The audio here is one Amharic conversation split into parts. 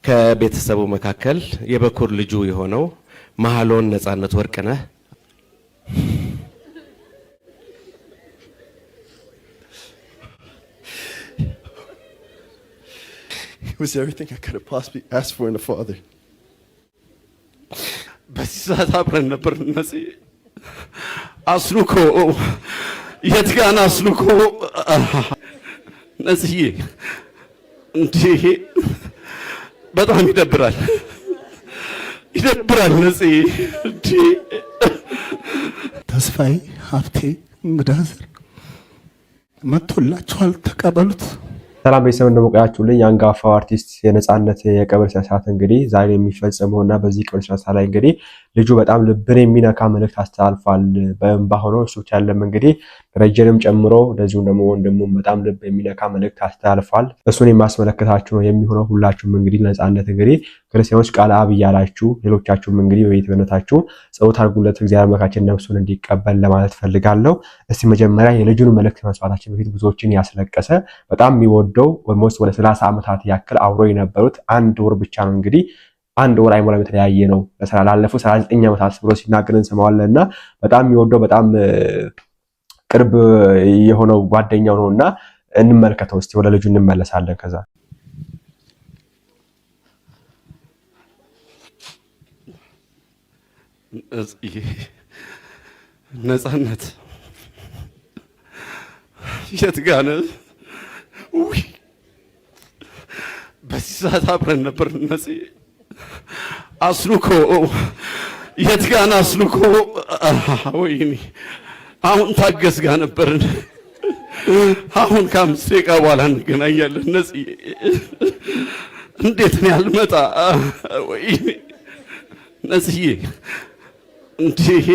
ከቤተሰቡ መካከል የበኩር ልጁ የሆነው መሀሎን ነጻነት ወርቅነህ። He was everything I could have possibly asked for in a father. በዚህ ሰዓት አብረን ነበር። እነዚህ አስኑኮ የት ጋር አስኑኮ ነጽዬ፣ እንዲህ በጣም ይደብራል፣ ይደብራል። ነጽዬ እንዲህ። ተስፋዬ ሀብቴ እንግዳዘር መጥቶላችኋል፣ ተቀበሉት። ሰላም ቤተሰብ፣ እንደምን ቆያችሁልኝ? የአንጋፋው አርቲስት የነጻነት የቀብር ስነስርዓት እንግዲህ ዛሬ የሚፈጸመው እና በዚህ ቀብር ስነስርዓት ላይ እንግዲህ ልጁ በጣም ልብን የሚነካ መልእክት አስተላልፏል። በእንባ ሆኖ። እሱ ብቻ አይደለም፣ እንግዲህ ደረጀንም ጨምሮ እንደዚሁም ደግሞ ወንድሙም በጣም ልብ የሚነካ መልእክት አስተላልፏል። እሱን የማስመለከታችሁ ነው የሚሆነው። ሁላችሁም እንግዲህ ነጻነት እንግዲህ ክርስቲያኖች ቃለ አብ እያላችሁ፣ ሌሎቻችሁም እንግዲህ በቤተ እምነታችሁ ጸሎት አድርጉለት፣ እግዚአብሔር አምላካችን ነፍሱን እንዲቀበል ለማለት ፈልጋለሁ። እስቲ መጀመሪያ የልጁን መልእክት መስማታችን በፊት ብዙዎችን ያስለቀሰ፣ በጣም የሚወደው፣ almost ወደ 30 ዓመታት ያክል አብሮ የነበሩት፣ አንድ ወር ብቻ ነው እንግዲህ፣ አንድ ወር አይሞላም የተለያየ ነው ላለፉት 39 ዓመታት ብሎ ሲናገር እንሰማዋለን። እና በጣም የሚወደው፣ በጣም ቅርብ የሆነው ጓደኛው ነው እና እንመልከተው እስቲ፣ ወደ ልጁ እንመለሳለን ከዛ። ነጽዬ፣ ነጻነት የት ጋ ነህ? ውይ፣ በዚህ ሰዓት አብረን ነበር። ነጽዬ አስኑኮ የት ጋ ነህ? አስኑኮ፣ ወይኔ፣ አሁን ታገስ ጋር ነበርን። አሁን ከ5 ደቂቃ በኋላ እንገናኛለን። ነጽዬ፣ እንዴት ነው ያልመጣ? ወይኔ ነጽዬ፣ እንዲህ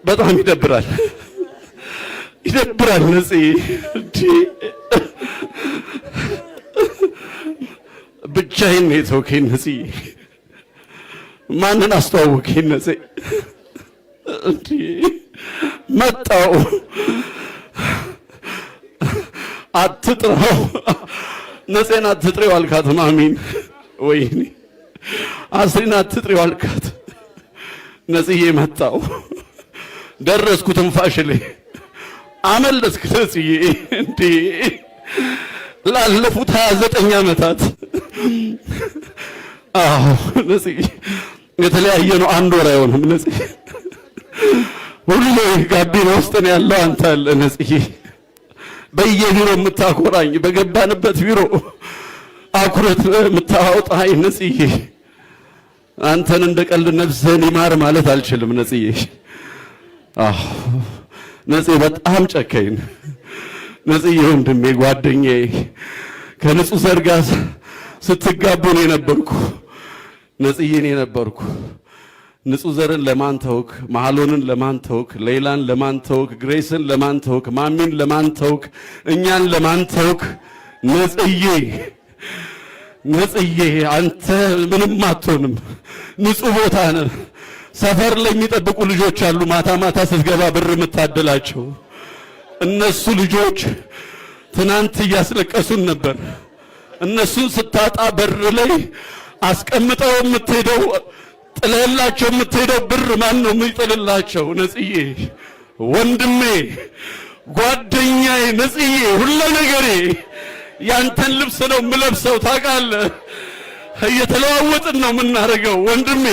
በጣም ይደብራል፣ ይደብራል። ነጽዬ እንዲህ፣ ብቻዬን ነው የተውከኝ ነጽዬ። ማንን አስተዋወከኝ ነጽዬ? እንዲህ መጣው፣ አትጥራው፣ ነፄን አትጥሪው አልካት ማሚን። ወይኔ አስሪን አትጥሪው አልካት። ነጽዬ መጣው፣ ደረስኩ፣ ትንፋሽ ላይ አመለስክ ነጽዬ። እንዴ፣ ላለፉት 29 ዓመታት፣ አዎ ነጽዬ፣ የተለያየ ነው። አንድ ወር አይሆንም ነጽዬ። ሁሌ ጋቢና ውስጥ ነው ያለው አንተ አለ ነጽዬ። በየቢሮ የምታኮራኝ፣ በገባንበት ቢሮ አኩረት የምታወጣኝ ነጽዬ፣ አንተን እንደ ቀልድ ነፍስህን ይማር ማለት አልችልም ነጽዬ። አዎ ነጽዬ፣ በጣም ጨካኝ ነጽዬ፣ ወንድሜ፣ ጓደኛዬ፣ ከንጹህ ዘር ጋር ስትጋቡ ነው የነበርኩ ነጽዬ፣ እኔ ነበርኩ። ንጹህ ዘርን ለማን ተውክ? መሐሎንን ለማን ተውክ? ሌይላን ለማን ተውክ? ግሬስን ለማን ተውክ? ማሚን ለማን ተውክ? እኛን ለማን ተውክ? ነጽዬ፣ ነጽዬ፣ አንተ ምንም አትሆንም። ንጹህ ቦታ ነህ። ሰፈር ላይ የሚጠብቁ ልጆች አሉ። ማታ ማታ ስትገባ ብር የምታደላቸው እነሱ ልጆች ትናንት እያስለቀሱን ነበር። እነሱን ስታጣ በር ላይ አስቀምጠው የምትሄደው፣ ጥለህላቸው የምትሄደው ብር ማን ነው የሚጥልላቸው? ነጽዬ ወንድሜ፣ ጓደኛዬ፣ ነጽዬ ሁለ ነገሬ፣ ያንተን ልብስ ነው የምለብሰው። ታውቃለህ፣ እየተለዋወጥን ነው የምናደርገው። ወንድሜ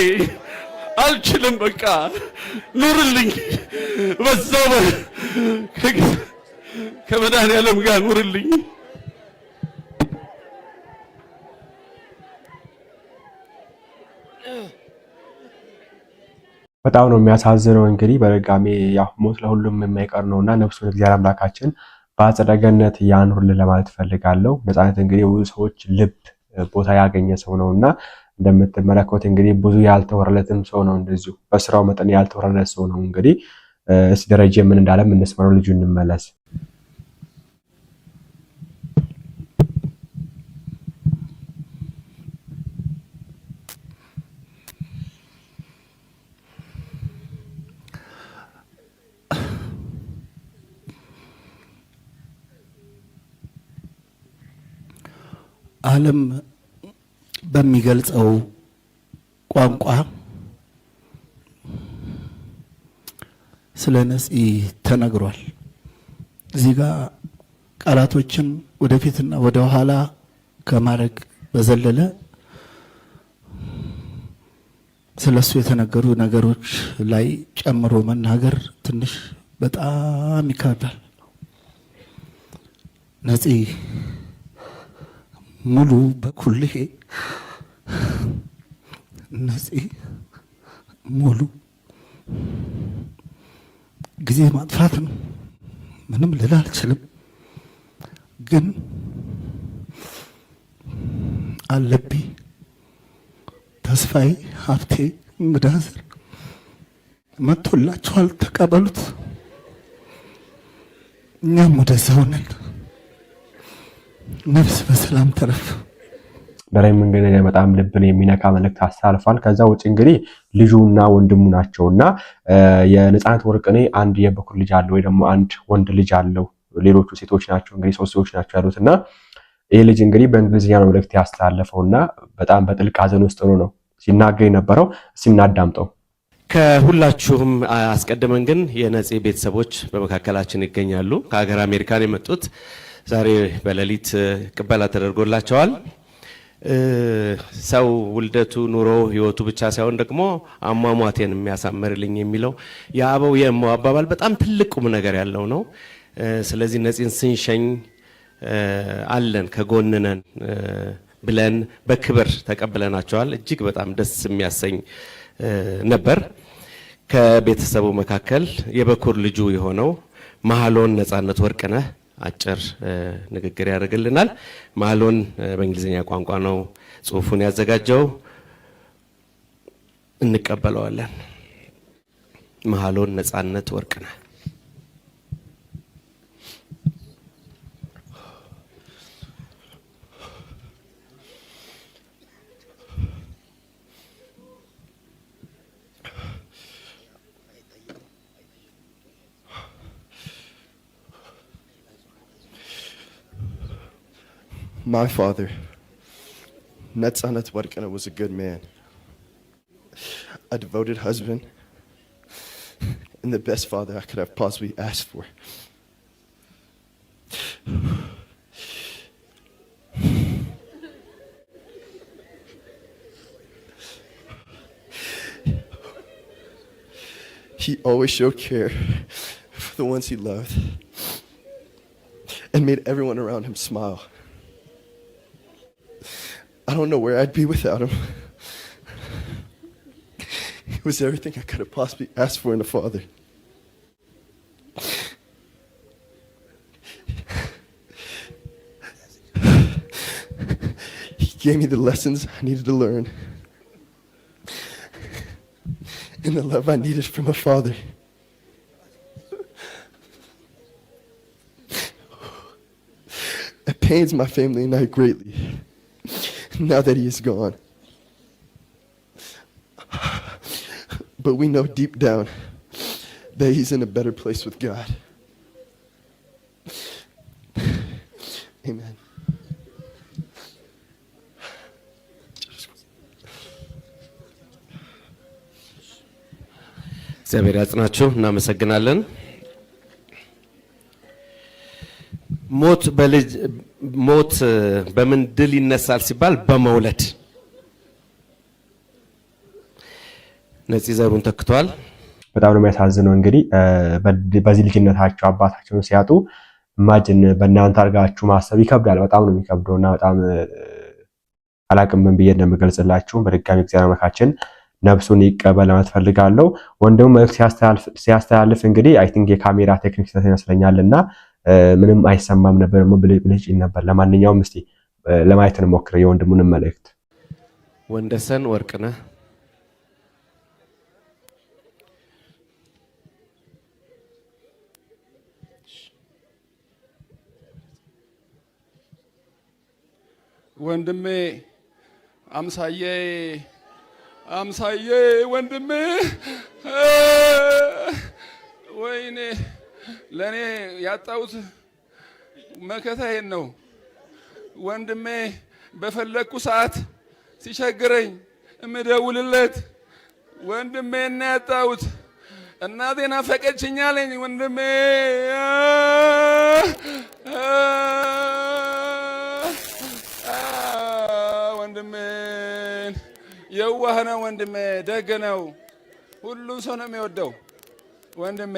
አልችልም፣ በቃ ኑርልኝ፣ በዛው ከመድኃኒዓለም ጋር ኑርልኝ። በጣም ነው የሚያሳዝነው። እንግዲህ በድጋሜ ያው ሞት ለሁሉም የማይቀር ነው እና ነፍሱን እግዚአብሔር አምላካችን በአጸደ ገነት ያኑርልን ለማለት እፈልጋለሁ። ነጻነት እንግዲህ ብዙ ሰዎች ልብ ቦታ ያገኘ ሰው ነው እና እንደምትመለከቱት እንግዲህ ብዙ ያልተወራለትም ሰው ነው። እንደዚሁ በስራው መጠን ያልተወራለት ሰው ነው። እንግዲህ እስቲ ደረጀ ምን እንዳለ እንስማው፣ ልጁ እንመለስ። ዓለም በሚገልጸው ቋንቋ ስለ ነፂ ተነግሯል። እዚህ ጋር ቃላቶችን ወደፊትና ወደ ኋላ ከማድረግ በዘለለ ስለ እሱ የተነገሩ ነገሮች ላይ ጨምሮ መናገር ትንሽ በጣም ይከብዳል። ነፂ ሙሉ በኩልሄ፣ ነፂ ሙሉ ጊዜ ማጥፋት ነው። ምንም ልል አልችልም። ግን አለቢ፣ ተስፋዬ፣ ሀብቴ፣ እንግዳ ዘር መጥቶላችኋል፣ ተቀበሉት። እኛም ወደዛው ነን። ነፍስ በሰላም ተረፍ። በላይ መንገድ በጣም ልብን የሚነካ መልእክት አስተላልፏል። ከዛ ውጭ እንግዲህ ልጁና ወንድሙ ናቸው እና የነፃነት ወርቅኔ አንድ የበኩር ልጅ አለው ወይ ደግሞ አንድ ወንድ ልጅ አለው። ሌሎቹ ሴቶች ናቸው፣ እንግዲህ ሶስት ሴቶች ናቸው ያሉት። እና ይህ ልጅ እንግዲህ በእንግሊዝኛ ነው መልእክት ያስተላለፈው እና በጣም በጥልቅ ሐዘን ውስጥ ሆኖ ነው ሲናገር የነበረው። እስኪ እናዳምጠው። ከሁላችሁም አስቀድመን ግን የነፂ ቤተሰቦች በመካከላችን ይገኛሉ። ከሀገር አሜሪካን የመጡት ዛሬ በሌሊት ቅበላ ተደርጎላቸዋል። ሰው ውልደቱ፣ ኑሮ፣ ህይወቱ ብቻ ሳይሆን ደግሞ አሟሟቴን የሚያሳምርልኝ የሚለው የአበው የእማው አባባል በጣም ትልቅ ቁም ነገር ያለው ነው። ስለዚህ ነፂን ስንሸኝ አለን ከጎንነን ብለን በክብር ተቀብለናቸዋል። እጅግ በጣም ደስ የሚያሰኝ ነበር። ከቤተሰቡ መካከል የበኩር ልጁ የሆነው መሀሎን ነጻነት ወርቅነህ አጭር ንግግር ያደርግልናል። መሀሎን በእንግሊዝኛ ቋንቋ ነው ጽሁፉን ያዘጋጀው። እንቀበለዋለን። መሀሎን ነጻነት ወርቅነህ። My father, Netsanet Workneh, was a good man, a devoted husband, and the best father I could have possibly asked for. He always showed care for the ones he loved and made everyone around him smile. I don't know where I'd be without him. He was everything I could have possibly asked for in a father. He gave me the lessons I needed to learn and the love I needed from a father. It pains my family and I greatly now that he is gone. But we know deep down that he's in a better place with God. Amen. እግዚአብሔር ያጽናችሁ። እናመሰግናለን። ሞት በልጅ ሞት በምን ድል ይነሳል ሲባል በመውለድ። ነፂ ዘሩን ተክቷል። በጣም ነው የሚያሳዝነው። እንግዲህ በዚህ ልጅነታቸው አባታቸውን ሲያጡ imagine በእናንተ አድርጋችሁ ማሰብ ይከብዳል። በጣም ነው የሚከብደው እና በጣም አላቅም ምን ብዬ እንደምገልጽላችሁ። በድጋሚ እግዚአብሔር አምላካችን ነፍሱን ይቀበል ለማለት ፈልጋለሁ። ወንድሙ መልዕክት ሲያስተላልፍ እንግዲህ I think የካሜራ ቴክኒክ ስህተት ይመስለኛል እና ምንም አይሰማም ነበር፣ ደግሞ ብልጭ ነበር። ለማንኛውም እስቲ ለማየት እንሞክር የወንድሙንም መልእክት። ወንደሰን ወርቅነህ። ወንድሜ አምሳዬ፣ አምሳዬ ወንድሜ፣ ወይኔ ለእኔ ያጣሁት መከታዬን ነው። ወንድሜ በፈለግኩ ሰዓት ሲቸግረኝ እምደውልለት ወንድሜን ነው ያጣሁት። እናቴ ናፈቀችኝ አለኝ ወንድሜ። ወንድሜን የዋህ ነው ወንድሜ፣ ደግ ነው። ሁሉም ሰው ነው የሚወደው ወንድሜ።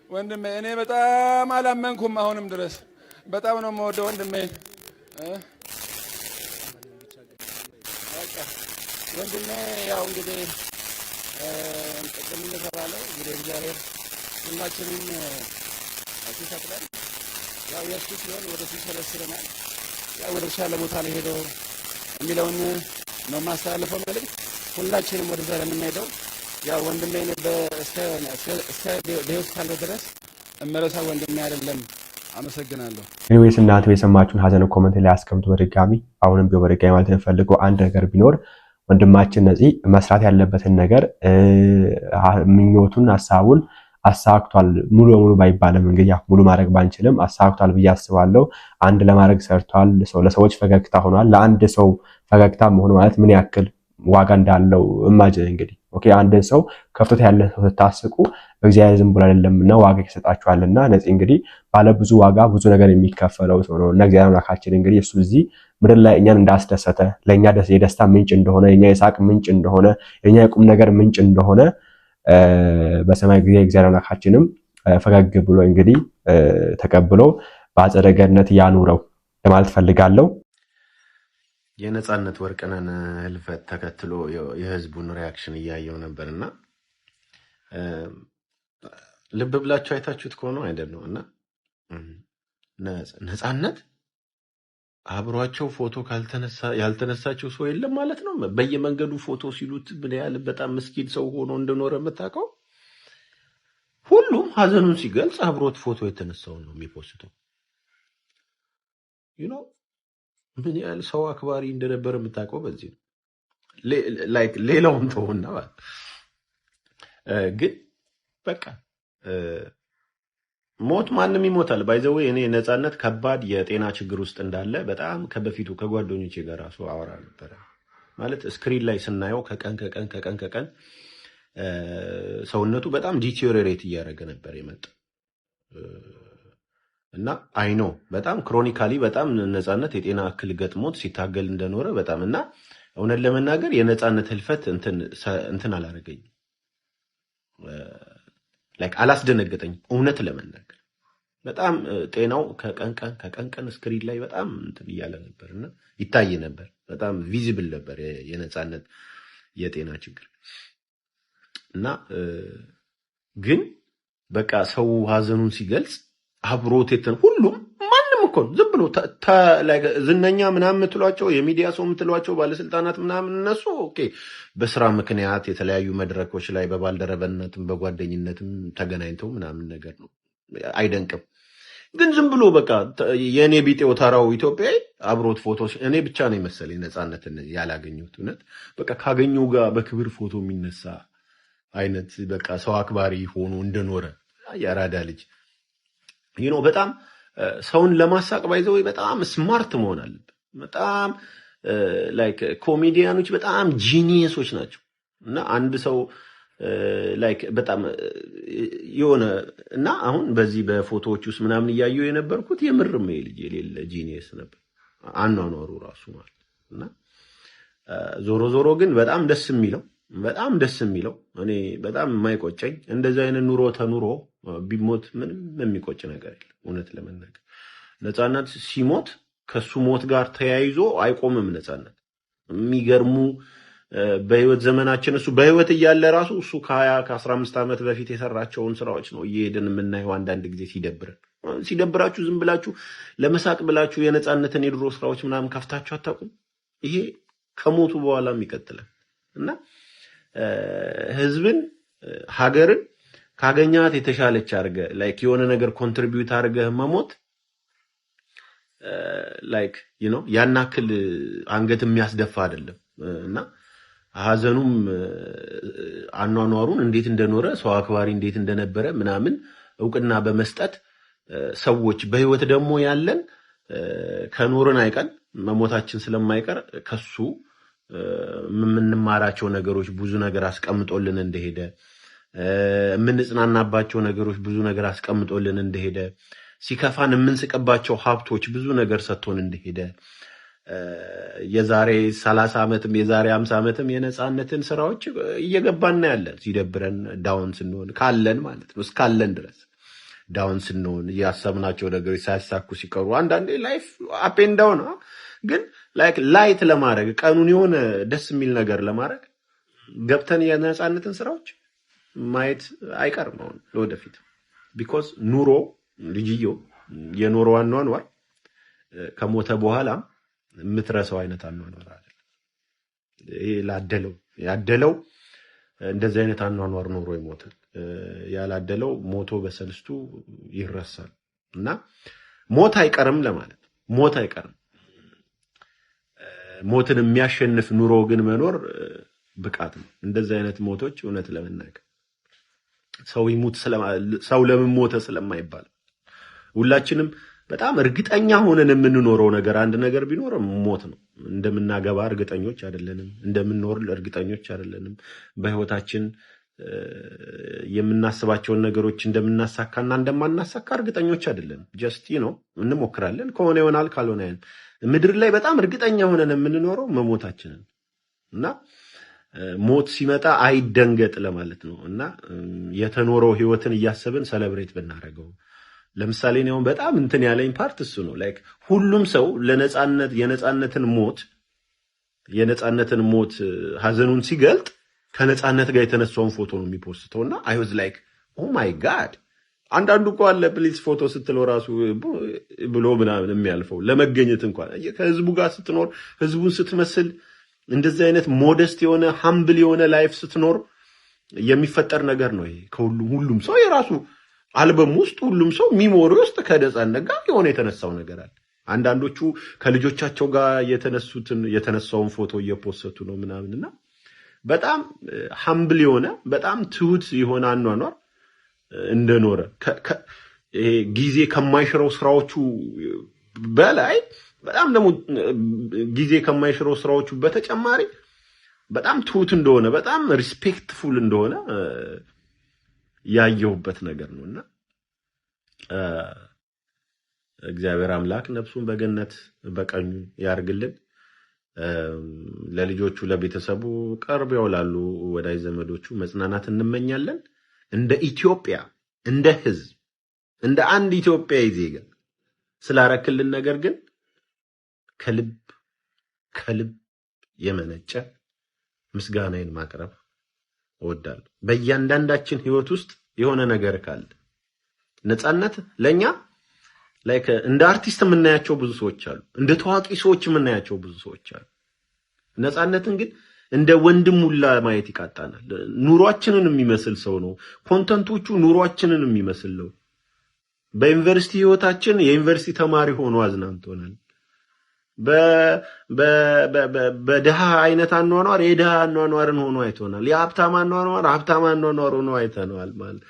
ወንድሜ እኔ በጣም አላመንኩም። አሁንም ድረስ በጣም ነው የምወደው ወንድሜ። በቃ ወንድሜ ያው እንግዲህ ቅድም እንደተባለው እንግዲህ እግዚአብሔር ሁላችንም ሲፈጥረን ያው የእሱ ሲሆን ወደ እሱ ይሰበስበናል። ያው ወደ ተሻለ ቦታ ላይ ሄደው የሚለውን ነው የማስተላልፈው መልእክት። ሁላችንም ወደዛ ነው የምንሄደው። ያው ወንድሜ እስከ በሕይወት ካለው ድረስ እምረሳው ወንድሜ አይደለም። አመሰግናለሁ። Anyways፣ እናንተ የሰማችሁን ሀዘን comment ላይ አስቀምጡ። በድጋሚ አሁንም ቢሆን በድጋሚ ማለት የምፈልገው አንድ ነገር ቢኖር ወንድማችን ነፂ መስራት ያለበትን ነገር፣ ምኞቱን፣ ሀሳቡን አሳክቷል። ሙሉ በሙሉ ባይባልም እንግዲህ ያው ሙሉ ማድረግ ባንችልም አሳክቷል ብዬ አስባለሁ። አንድ ለማድረግ ሰርቷል። ሰው ለሰዎች ፈገግታ ሆኗል። ለአንድ ሰው ፈገግታ መሆን ማለት ምን ያክል ዋጋ እንዳለው imagine እንግዲህ፣ okay፣ አንድን ሰው ከፍቶት ያለ ሰው ስታስቁ እግዚአብሔር ዝም ብሎ አይደለምና ዋጋ ይሰጣችኋልና ነፂ እንግዲህ ባለ ብዙ ዋጋ፣ ብዙ ነገር የሚከፈለው ሰው ነው እና እግዚአብሔር አምላካችን እንግዲህ እሱ እዚህ ምድር ላይ እኛን እንዳስደሰተ፣ ለእኛ የደስታ ምንጭ እንደሆነ፣ የኛ የሳቅ ምንጭ እንደሆነ፣ የኛ የቁም ነገር ምንጭ እንደሆነ በሰማይ ጊዜ እግዚአብሔር አምላካችንም ፈገግ ብሎ እንግዲህ ተቀብሎ በአጸደ ገነት ያኑረው ለማለት ፈልጋለሁ። የነፃነት ወርቅነህን ህልፈት ተከትሎ የህዝቡን reaction እያየው ነበር እና ልብ ብላችሁ አይታችሁት ከሆነ አይደል ነው እና ነፃነት አብሯቸው ፎቶ ያልተነሳቸው ሰው የለም ማለት ነው። በየመንገዱ ፎቶ ሲሉት ምን ያህል በጣም ምስኪን ሰው ሆኖ እንደኖረ የምታውቀው ሁሉም ሀዘኑን ሲገልጽ አብሮት ፎቶ የተነሳውን ነው የሚ post ተው። ምን ያህል ሰው አክባሪ እንደነበረ የምታውቀው በዚህ ነው። Like ሌላውን ተውና ማለት ግን በቃ ሞት ማንም ይሞታል። By the way፣ እኔ ነፃነት ከባድ የጤና ችግር ውስጥ እንዳለ በጣም ከበፊቱ ከጓደኞቼ ጋር ራሱ አወራ ነበረ። ማለት screen ላይ ስናየው ከቀን ከቀን ከቀን ከቀን ሰውነቱ በጣም deteriorate እያደረገ ነበር የመጣው እና I know በጣም chronically በጣም ነፃነት የጤና እክል ገጥሞት ሲታገል እንደኖረ በጣም። እና እውነት ለመናገር የነፃነት ህልፈት እንትን አላደረገኝም፣ like አላስደነገጠኝም። እውነት ለመናገር በጣም ጤናው ከቀን ቀን ከቀን ቀን screen ላይ በጣም እንትን እያለ ነበር እና ይታይ ነበር። በጣም visible ነበር የነፃነት የጤና ችግር። እና ግን በቃ ሰው ሀዘኑን ሲገልጽ አብሮት ሁሉም ማንም እኮ ነው ዝም ብሎ like ዝነኛ ምናምን የምትሏቸው፣ የሚዲያ ሰው የምትሏቸው፣ ባለስልጣናት ምናምን እነሱ okay በስራ ምክንያት የተለያዩ መድረኮች ላይ በባልደረበነትም በጓደኝነትም ተገናኝተው ምናምን ነገር ነው፣ አይደንቅም። ግን ዝም ብሎ በቃ የእኔ ቢጤው ተራው ኢትዮጵያዊ አብሮት ፎቶ እኔ ብቻ ነው የመሰለኝ ነፃነትን ያላገኘሁት። እውነት በቃ ካገኘው ጋር በክብር ፎቶ የሚነሳ አይነት በቃ ሰው አክባሪ ሆኖ እንደኖረ የአራዳ ልጅ በጣም ሰውን ለማሳቅ by the way በጣም smart መሆን አለብን። በጣም like ኮሜዲያኖች በጣም genius ኦች ናቸው። እና አንድ ሰው like በጣም የሆነ እና አሁን በዚህ በፎቶዎች ውስጥ ምናምን እያየሁ የነበርኩት የምርም ይሄ ልጅ የሌለ genius ነበር አኗኗሩ ራሱ ማለት። እና ዞሮ ዞሮ ግን በጣም ደስ የሚለው እኔ በጣም የማይቆጨኝ እንደዚህ አይነት ኑሮ ተኑሮ ቢሞት ምንም የሚቆጭ ነገር የለም። እውነት ለመናገር ነፃነት ሲሞት ከሱ ሞት ጋር ተያይዞ አይቆምም። ነፃነት የሚገርሙ በህይወት ዘመናችን እሱ በህይወት እያለ ራሱ እሱ ከ20 ከ15 ዓመት በፊት የሰራቸውን ስራዎች ነው እየሄድን የምናየው። አንዳንድ ጊዜ ሲደብረን፣ ሲደብራችሁ ዝም ብላችሁ ለመሳቅ ብላችሁ የነፃነትን የድሮ ስራዎች ምናምን ከፍታችሁ አታውቁም? ይሄ ከሞቱ በኋላም ይቀጥላል። እና ህዝብን ሀገርን ካገኛት የተሻለች አድርገህ like የሆነ ነገር contribute አድርገህ መሞት like ያን ያክል አንገት የሚያስደፋ አይደለም። እና ሀዘኑም አኗኗሩን እንዴት እንደኖረ፣ ሰው አክባሪ እንዴት እንደነበረ ምናምን እውቅና በመስጠት ሰዎች በህይወት ደግሞ ያለን ከኖርን አይቀር መሞታችን ስለማይቀር ከሱ የምንማራቸው ነገሮች ብዙ ነገር አስቀምጦልን እንደሄደ፣ የምንጽናናባቸው ነገሮች ብዙ ነገር አስቀምጦልን እንደሄደ፣ ሲከፋን የምንስቅባቸው ሀብቶች ብዙ ነገር ሰጥቶን እንደሄደ፣ የዛሬ 30 ዓመትም የዛሬ 50 ዓመትም የነፃነትን ስራዎች እየገባን ያለን ሲደብረን down ስንሆን ካለን ማለት ነው፣ እስካለን ድረስ down ስንሆን፣ ያሰብናቸው ነገሮች ሳያሳኩ ሲቀሩ፣ አንዳንዴ life up and down፣ ግን like light ለማድረግ፣ ቀኑን የሆነ ደስ የሚል ነገር ለማድረግ ገብተን የነፃነትን ስራዎች ማየት አይቀርም አሁን ለወደፊት። Because ኑሮ ልጅየው የኖረው አኗኗር ከሞተ በኋላ የምትረሳው አይነት አኗኗር አይደለም። ይሄ ላደለው ያደለው እንደዚህ አይነት አኗኗር ኖሮ ይሞታል። ያላደለው ሞቶ በሰልስቱ ይረሳል። እና ሞት አይቀርም ለማለት፣ ሞት አይቀርም። ሞትን የሚያሸንፍ ኑሮ ግን መኖር ብቃት ነው። እንደዚህ አይነት ሞቶች እውነት ለመናገር ሰው ይሙት፣ ሰው ለምን ሞተ ስለማይባል ሁላችንም በጣም እርግጠኛ ሆነን የምንኖረው ነገር አንድ ነገር ቢኖር ሞት ነው። እንደምናገባ እርግጠኞች አይደለንም። እንደምንኖር እርግጠኞች አይደለንም። በህይወታችን የምናስባቸውን ነገሮች እንደምናሳካና እንደማናሳካ እርግጠኞች አይደለንም። Just እንሞክራለን። ከሆነ ይሆናል፣ ካልሆነ አይሆንም። ምድር ላይ በጣም እርግጠኛ ሆነን የምንኖረው መሞታችንን እና ሞት ሲመጣ አይደንገጥ ለማለት ነው። እና የተኖረው ህይወትን እያሰብን celebrate ብናደርገው፣ ለምሳሌ እኔ አሁን በጣም እንትን ያለኝ part እሱ ነው። Like ሁሉም ሰው ለነጻነት የነጻነትን ሞት ሀዘኑን ሲገልጥ ከነጻነት ጋር የተነሳውን ፎቶ ነው የሚፖስተው። እና I was like, "Oh my God." አንዳንዱ እኮ አለ please ፎቶ ስትለው ራሱ ብሎ ምናምን የሚያልፈው። ለመገኘት እንኳን ከህዝቡ ጋር ስትኖር፣ ህዝቡን ስትመስል፣ እንደዚህ አይነት modest የሆነ humble የሆነ life ስትኖር የሚፈጠር ነገር ነው ይሄ። ከሁሉም ሁሉም ሰው የራሱ አልበም ውስጥ፣ ሁሉም ሰው memory ውስጥ ከነጻነት ጋር የሆነ የተነሳው ነገር አለ። አንዳንዶቹ ከልጆቻቸው ጋር የተነሳውን ፎቶ እየፖሰቱ ነው ምናምን። እና በጣም humble የሆነ፣ በጣም ትሁት የሆነ አኗኗር እንደኖረ፣ ይሄ ጊዜ ከማይሽረው ስራዎቹ በላይ፣ በጣም ደግሞ ጊዜ ከማይሽረው ስራዎቹ በተጨማሪ በጣም ትሁት እንደሆነ፣ በጣም respectful እንደሆነ ያየሁበት ነገር ነው። እና እግዚአብሔር አምላክ ነፍሱን በገነት በቀኙ ያርግልን። ለልጆቹ፣ ለቤተሰቡ፣ ቅርብ ያው ላሉ ወዳጅ ዘመዶቹ መጽናናት እንመኛለን። እንደ ኢትዮጵያ፣ እንደ ሕዝብ፣ እንደ አንድ ኢትዮጵያዊ ዜጋ ስላረክልን ነገር ግን ከልብ ከልብ የመነጨ ምስጋናዬን ማቅረብ እወዳለሁ። በእያንዳንዳችን ህይወት ውስጥ የሆነ ነገር ካለ ነፃነት ለእኛ like እንደ አርቲስት የምናያቸው ብዙ ሰዎች አሉ። እንደ ታዋቂ ሰዎች የምናያቸው ብዙ ሰዎች አሉ። ነፃነትን ግን እንደ ወንድም ሁላ ማየት ይቃጣናል። ኑሯችንን የሚመስል ሰው ነው። Content ኦቹ ኑሯችንን የሚመስል ነው። በዩኒቨርሲቲ ህይወታችን የዩኒቨርሲቲ ተማሪ ሆኖ አዝናንቶናል። በድሃ አይነት አኗኗር የድሃ አኗኗርን ሆኖ አይቶናል። የሀብታም አኗኗር ሀብታም አኗኗር ሆኖ አይተነዋል። ማለት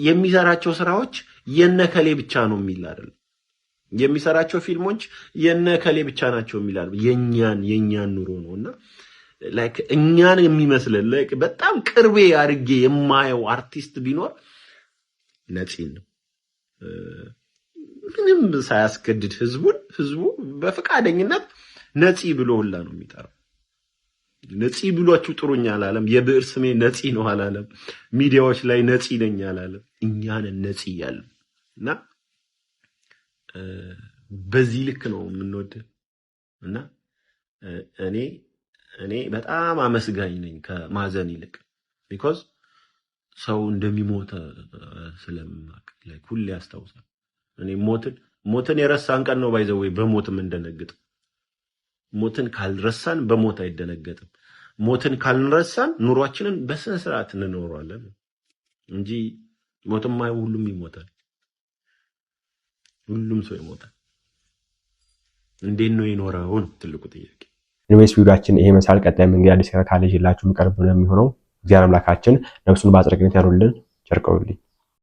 የሚሰራቸው ስራዎች የነከሌ ብቻ ነው የሚል አይደለም። የሚሰራቸው ፊልሞች የነከሌ ብቻ ናቸው የሚል አይደለም። የኛን ኑሮ ነው። እና like እኛን የሚመስለን፣ like በጣም ቅርቤ አድርጌ የማየው አርቲስት ቢኖር ነፂን ነው። ምንም ሳያስገድድ ህዝቡን፣ ህዝቡ በፈቃደኝነት ነፂ ብሎ ሁላ ነው የሚጠራው። ነፂ ብሏችሁ ጥሩኝ አላለም። የብዕር ስሜ ነፂ ነው አላለም። ሚዲያዎች ላይ ነፂ ነኝ አላለም። እኛንን ነፂ እያልን እና በዚህ ልክ ነው የምንወድ። እና እኔ በጣም አመስጋኝ ነኝ ከማዘን ይልቅ፣ because ሰው እንደሚሞት ስለማቅ like ሁሌ ያስታውሳል። እኔ ሞትን የረሳን ቀን ነው by the way በሞት የምንደነግጥ። ሞትን ካልረሳን በሞት አይደነገጥም። ሞትን ካልረሳን ኑሯችንን በስነ ስርዓት እንኖረዋለን እንጂ ሞትማ ሁሉም ይሞታል። ሁሉም ሰው ይሞታል። እንዴት ነው የኖረው ነው ትልቁ ጥያቄ። Anyways ቪዲዮአችን ይሄ ይመስላል። ቀጣይ እንግዲህ አዲስ ነገር ካለ ይዤላችሁ የምቀርብ ነው የሚሆነው። እግዚአብሔር አምላካችን ነፍሱን በአጸደ ገነት ያኑርልን። ቸር ቆዩልኝ።